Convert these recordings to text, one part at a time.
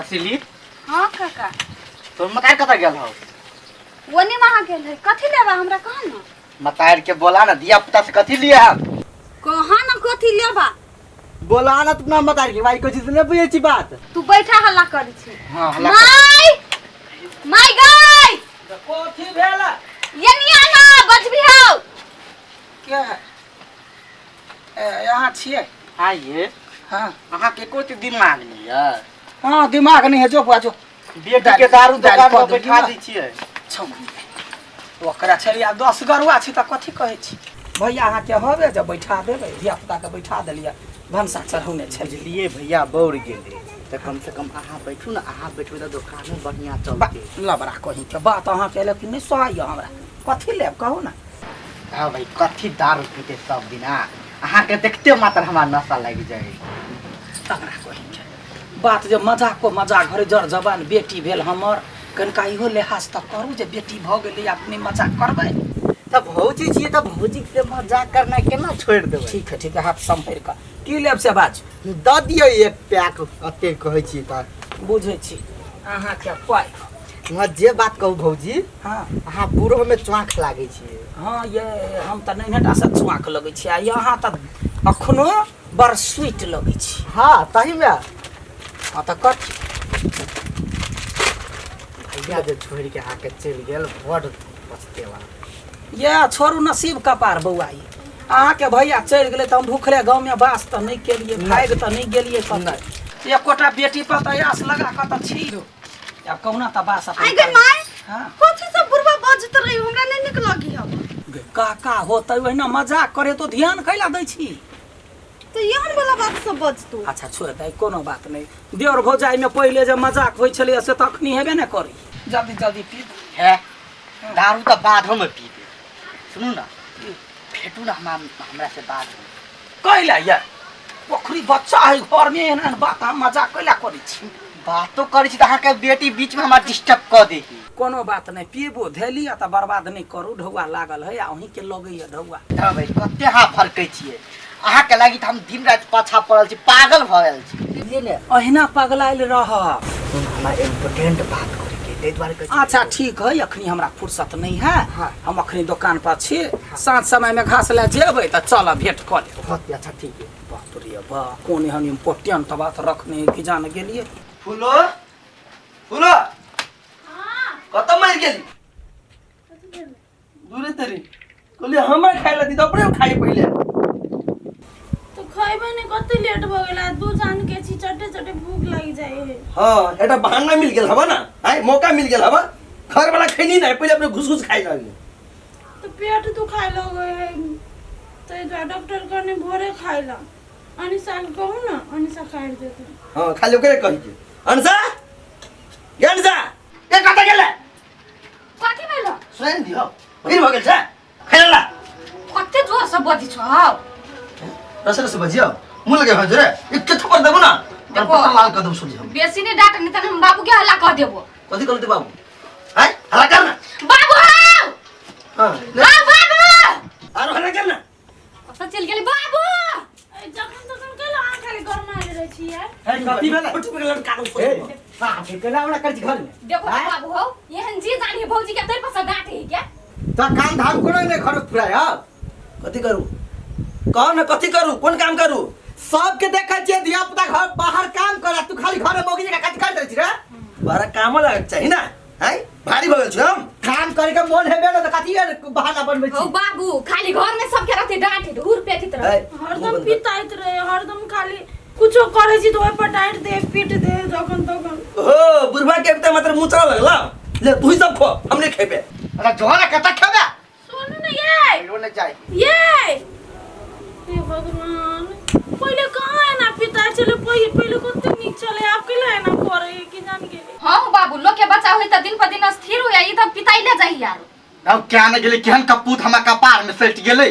रसीली। हाँ काका। तोर मतार कतऽ गेल हौ? ओने वहाँ गेल है। कथी लेबा हमरा कह ना। मतार के बोला ना, धिया पुता से कथी लिए हम? कहा ना कथी लेबा। बोला ना अपना मतार के, भाई कोई चीज नहीं बुझै छी बात। तू बैठा हल्ला करै छी। हाँ, हल्ला कर। माय माय गाय कथी भेल? यनी आना बजबी हौ। के ए, यहाँ छियै? हाँ ये। हाँ। अहाँ के एको रत्ती दिमाग नहीं है। हाँ दिमाग नहीं है, जो बुआ जो। बेटी के दारू दालि दोकान कऽ पर देली बैठा ना। दै छियै। छौ ओकरा छलियै आब 10 गरुआ छी तऽ कथी कहै छी भैया, अहाँके हवे जे बैठा देबै, धिया पुताके बैठा देलियै, भनसा चढ़ौने छलियै। बुझलियै भैया बौर गेलै तऽ कम से कम अहाँ बैठू ने, अहाँ बैठबै तऽ दोकानो बढ़िआँ चलतै। लबड़ा कहीं के बात अहाँके लेकिन नहि सोहाइए हमरा। कथी लेब कहू ना? हाँ भाई, कथी दारू पीते सब दिना, अहाँके देखते मात्र हमरा नशा लागि जाइ। लबड़ा कहीं के बात जे मजाको मजाक घरे जर जवान बेटी भेल हमर, कनिका इहो लिहाज तऽ करू जे बेटी भऽ गेलै, अपने मजाक करबै। तऽ भौजी छियै तऽ भौजी से मजाक करनाइ केना छोड़ि देबै? ठीक है ठीक है, हाथ सम्हरि कऽ की लेब से बाज। दऽ दियौ एक पैक, एते कहै छी तऽ। बुझै छी अहाँके पाइ। अहाँ जे बात कहू भौजी। हाँ। अहाँ बूढ़ोमे चौंख लागै छियै। हाँ ये हम तऽ नैनेटा से चुआक लगै छी आ यहाँ तऽ अखनो बड़ स्वीट लगै छी। हाँ तहीमे। हाँ तऽ कथी भैया जे छोड़ि के अहाँके चलि गेल बड़ पछतेवा। ये छोड़ू नसीब कपार बौआ, ई अहाँके भैया चलि गेलै तऽ हम भूखले गाँवमे बास तऽ नहि केलियै, भागि तऽ नहि गेलियै कतौ, एकोटा बेटी पर तऽ आस लगा कऽ तऽ छी। आब कहुना तऽ बास अपन आइ गे माय। हाँ। कथी सब बुढ़वा बजत रही, हमरा नहीं नीक लगी हब। गे, का होतै ओहिना मजाक करे तो ध्यान कैला दै छी? तो एहन वाला बात सब बजतू। अच्छा छोड़ दे, कोनो बात नहीं। देवर भौजाई में पहिले जे मजाक होइ छलै से तखनी हेबे ने करी। जल्दी जल्दी पी। है दारू तऽ बाधो में पी दे। सुनू ना, भेटू ना हमरा, हमरा से बात। कैला ये पोखरी बच्चा है घर में, एहन एहन बात हम मजाक कैला करै छी? बातो करै छी तऽ अहाँके बेटी बीच में हमरा डिस्टर्ब कऽ देही। कोनो बात नहीं, पीबो धेली आ तऽ बर्बाद नहीं करू। ढौआ लागल है आ अहीं के लगैया ढौआ। तऽ भाई कते अहाँ फरकै छियै, अहाँके लागि तऽ हम दिन राति पाछा पड़ल छी, पागल भऽ गेल छी। बुझलियै ने? अहिना पगलायल रह। हमरा इम्पोर्टेंट बात करैके ताहि दुआरे कहै छी। अच्छा ठीक है, अखनी हमरा फुर्सत नहीं है। हाँ। हम अखनी दोकान पर छी, साँझ समय में घास ले जेबै तऽ चल भेंट कऽ लेब। बहुत अच्छा ठीक है। बाप रे बा, कोन एहन इम्पोर्टेंट बात रखने है कि जान गेलियै। फूलो फूलो कतऽ मरि गेली? दूरे तरी कहलियै हमरा खाइ लए दी तऽ अपने खाइ पहिले। तो खैबे नहीं, कते लेट भ गेल, दू जान के छी, चटे चटे भूख लागि जाय है। हाँ एकटा बहाना मिल गेल हवा ना, आय मौका मिल गेल हवा, घर वाला खैनी ना पहिले अपने घुस घुस खाइ लगले। तो पेट दुखाय लगे है तो दुआरे डॉक्टर कहने भोरे खाइ ला। अनिशा के कहू ना, अनिशा काटि देते। हाँ खाली ओकरे कहै छै। अनिशा गे अनिशा, ए कतऽ गेलै? कथी भेल? सुनि दियौ फिर भऽ गेल छै खाइ ला। कते जोर से बजै छौ हौ? रस रस बजियौ मुँह लगे हजरे एक थप्पड़ देबो ना देखो। पत्ता लाल कर देबो सुन हम। बेसी नहीं डांट, नहीं तो हम बाबू के हल्ला कह देबो। कथी कहलते बाबू? आय हल्ला कर ना। बाबू हौ। हां ले। हौ बाबू। आरो हल्ला कर ना। कतऽ चलि गेलै बाबू? ए, जखन तखन कैला अहाँ खाली गरमायल रहै छी यार? हे कथी भेलै? फुट पकड़ लड़का दो। ए बाप रे, केना हमरा करै छी घर में? देखो ना बाबू हौ, एहन जी जानी भौजी के तोर पर से डांट है क्या? तऽ काम धाम कोनो नहि घर पुराय हौ। कथी करू कहो ना, कथी करू, कोन काम करू? सबके देखै छियै धिया पुता घर बाहर काम करे, तू खाली घर में मौगी जकाँ कथी करैत रहै छी रे? बड़ा कामो लागक चाही ना, हैं भारी भऽ गेल छी हम। काम करे के मोन हेबे न तऽ कथी बहाना बनबै हौ छी? बाबू, खाली घर में सबके रहते डांट घूर पेटित रहे। है, हरदम पिताइत रहे, हरदम खाली कुछो करै छी तऽ ओहि पर डाँटि दे पीट दे जखन तखन। हो बुढ़वा के अबिते मात्र मुँह चला लगला, ले तू ही सब खो हम नहीं खेबे। अरे जो ना कतऽ खेबे? सुनू ने ये। रो ने जाय। ये हे भगवान, पहिले कहाँ एना पिताइ छलै? पहिले पहिले कते नीक छलै, आब कैला एना करै है कि जान गेलै। हाँ बाबू, लोग के बच्चा होई त दिन पर दिन स्थिर हो ई त पिताइले जाई यार। अब क्या ने गेलै केहन कपूत हमरा कपार में सटि गेलै।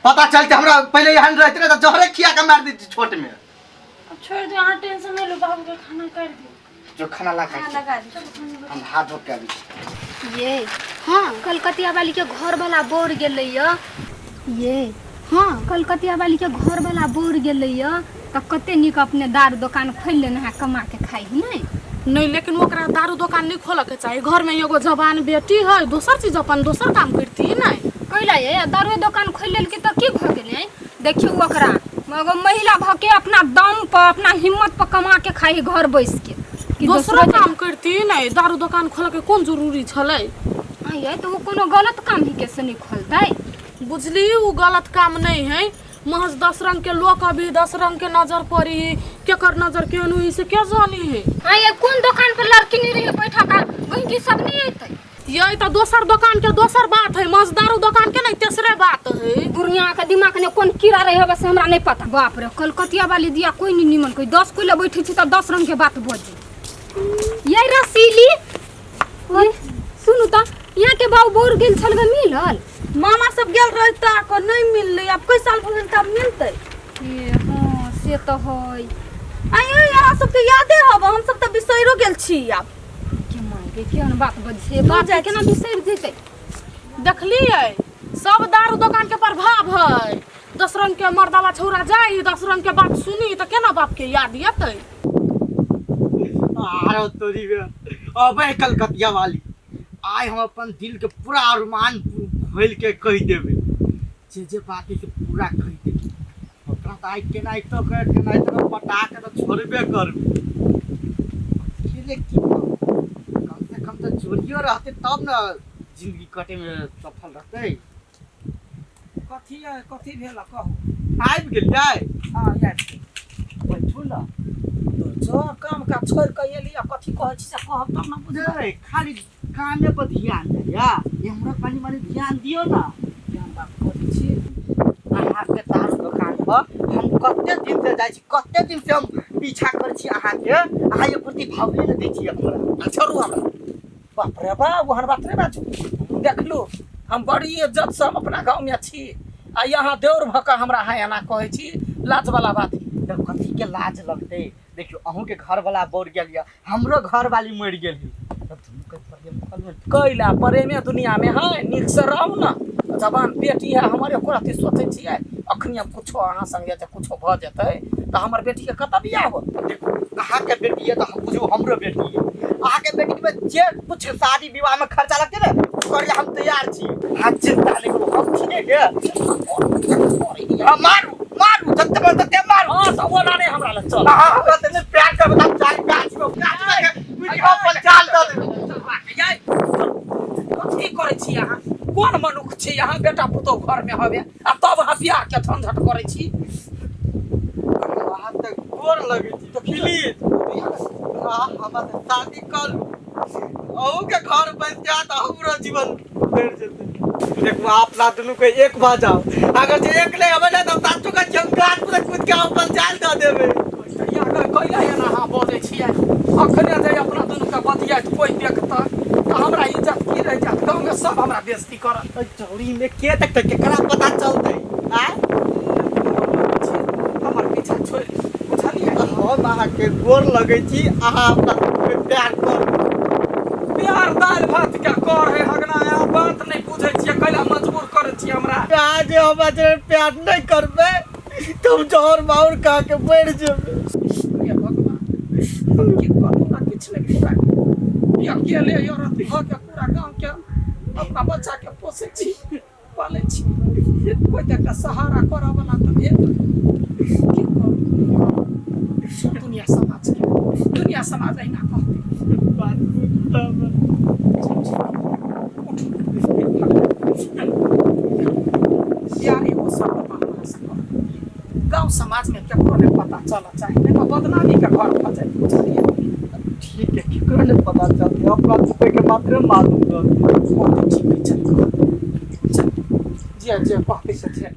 पता चलते हमरा पहिले एहन रहते ने तऽ जहरे खिया के मारि दैती छोट में। अब छोड़ दियौ, अहाँ टेंशन नहि लू, बाबू के खाना काटि दियौ। जो खाना ला खाना खाइ, लगा दी। हम हाथ धो के आबै छी। ये हाँ कलकतिया वाली के घर वाला बोर गेलै य। ये हाँ कलकतिया वाली के घर वाला बोर गेलै य। तऽ कते नीक अपने दारू दोकान खोलि लेने है कमा के खाइ है नहि नहीं लेकिन ओकरा दारू दोकान नहीं खोलऽ के चाही घर में एगो जवान बेटी है दोसर चीज अपन दोसर काम करती नहीं कैला ये दारू दोकान खोलि लेलकै तऽ की भऽ गेलै देखियौ ओकरा एगो महिला भऽ के अपना दम पर अपना हिम्मत पर कमा के खाइ है घर बैस के कि दोसरो दोसरो काम करती नहीं दारू दोकान खोलऽ के कोन जरूरी छलै आँ ये तऽ ओ कोनो गलत काम ही के से नहि खोलतै बुझली उ गलत काम नहीं है महज 10 रंग के लोग अभी 10 रंग के नजर पड़ी केकर नजर केहन हुई से के जानी है आँ ये कोन दोकान पर लड़की नहीं रही बैठा का गहिंकी सब नहीं अयतै यही तो दोसर दोकान के दोसर बात है महज दारू दोकान के नहीं तेसरे बात है दुनिया के दिमाग में कोन कीड़ा रहे है बस हमरा नहीं पता बाप रे कलकतिया वाली दिया कोई नहीं निमन कोई 10 कोई ले बैठे छी तऽ 10 रंग के बात बजी ये रसीली ये सुनू तऽ यहाँ के बाबू बोर गेल छल गे मिलल मामा सब गेल रहे ताक नहीं मिललै आब कई साल भऽ गेल तब मिलतै ए हाँ से तऽ है आइयो अहाँ सबके यादे हब हम सब तऽ बिसैरो गेल छी आब के माय गे केहन बात बजै बाप जाइ केना बिसरि जेतै देखलियै सब दारू दोकान के प्रभाव है 10 रंग के मर्दावा छौरा जाई 10 रंग के बात सुनी तऽ केना बाप के याद एतै आरो तोरी बे अबे कलकतिया वाली आइ हम अपन दिल के पूरा अरमान खोल के कहि देबै जे जे बात है से पूरा कहि देबै ओकरा तऽ आइ केनाहितो के केनाहितो के पटा के तऽ छोड़बे करबै अकेले की करबै? कम से कम तऽ जोड़ियो रहतै तब ने जिंदगी कटे में सफल रहतै कथी है कथी भेल कहू आबि गेलियै हाँ आबि गेल। बैठू ने तो जो काम काज छोड़ि कऽ एली आ कथी कहै छी से कहब तब ने बुझबै नहि खाली कामे पर ध्यान दैया ये हमरा कनि मनि ध्यान दियौ ने ध्यान बात करै छी अहाँके दारू दोकान पर हम कते दिन से जाइ छी कते दिन से हम पीछा करै छी अहाँके अहाँ एक प्रति भावे नहि दै छियै हमरा आ छोड़ू हमरा बाप रे बाप ओहन बात नहि बाजू देखलू हम बड़ी इज्जत से हम अपना गाँवमे छी आ यहाँ देउर भऽ कऽ हमरा अहाँ एना कहै छी लाज वाला बात तऽ कथीके लाज लगतै देखियौ अहूँके घरवला बौर गेल यऽ हमरो घरवाली मरि गेल तऽ दुनूके प्रेम करू कैला प्रेमे दुनियामे है नीक से रहू ने जवान बेटी है हमर एको रत्ती सोचै छियै अखनी हम कुछो अहाँ संगे जे कुछो भऽ जेतै तऽ हमर बेटीके कतऽ बियाह होत देखू अहाँके बेटी है तऽ हम बुझू हमरो बेटी है अहाँके बेटीमे जे कुछ शादी विवाहमे खर्चा लगतै ने ओकर लिए हम तैयार छी अहाँ चिंता नहि करू हम छियै ने हाँ, मारू मारू जते मन तते मारू हँ तऽ ओना नहि हमरा लग चल अहाँ हमरा से नहि प्यार करबै तऽ हम चारि गाछ मे गाछ मे वीडियो पर जाल दऽ देबै कथी करै छी अहाँ कोन मनुख छी अहाँ बेटा पुतोह घरमे हवे आ तब अहाँ बियाहके झंझट करै छी अहाँ तऽ गोर लगै छी प्लीज अहाँ हमरा से शादी करू अहूँके घर बसि जायत आ हमरो जीवन सुधरि जेतै देखू अपना दुनू के एक भऽ जाओ अगर जे एक नहि हेबै ने तऽ सातो के हम गाछ पर कूद के अपन जाल दऽ देबै अगर कैला एना अहाँ बजै छियै अखने जे अपना दुनूके बतियाइत कोइ देखतै तऽ हमरा इज्जत की रहि जायत गाँवमे सब हमरा बेइज्जती करत ओहि चौरी में के देखतै केकरा पता चलतै आँय हमर पीछा छोड़ि बुझलियै हम अहाँके गोर लगै छी अहाँ अपना दुनूके प्यार करू प्यार दालि भात के कर है हगना अहाँ बात नहि बुझै छियै कैला मजबूर करै छियै हमरा अहाँ जे हमरा से प्यार नहि करबै तऽ हम जहर माहुर खा के मरि जेबै हे भगवान हम की करू ना किछु नहि पूरा ई अकेले औरत भऽ के पूरा गाँव के अपना बच्चा के पोसै छी पालै छी कोइ तऽ एकटा सहारा करऽ वाला तऽ भेल की करू दुनिया समाज के दुनिया समाज अहिना कहतै बात बुझू हमर। यार एगो शब्द पर हमरा से कह गाँव समाज में केकरो नहि पता चलऽ चाही नहि तऽ बदनामी के घर भऽ जाय बुझलियै ठीक है केकरो नहि पता चलतै अपना दुबई के मात्रे मालूम रहतै बहुत ठीक है चल चल जे जे कहतै से जे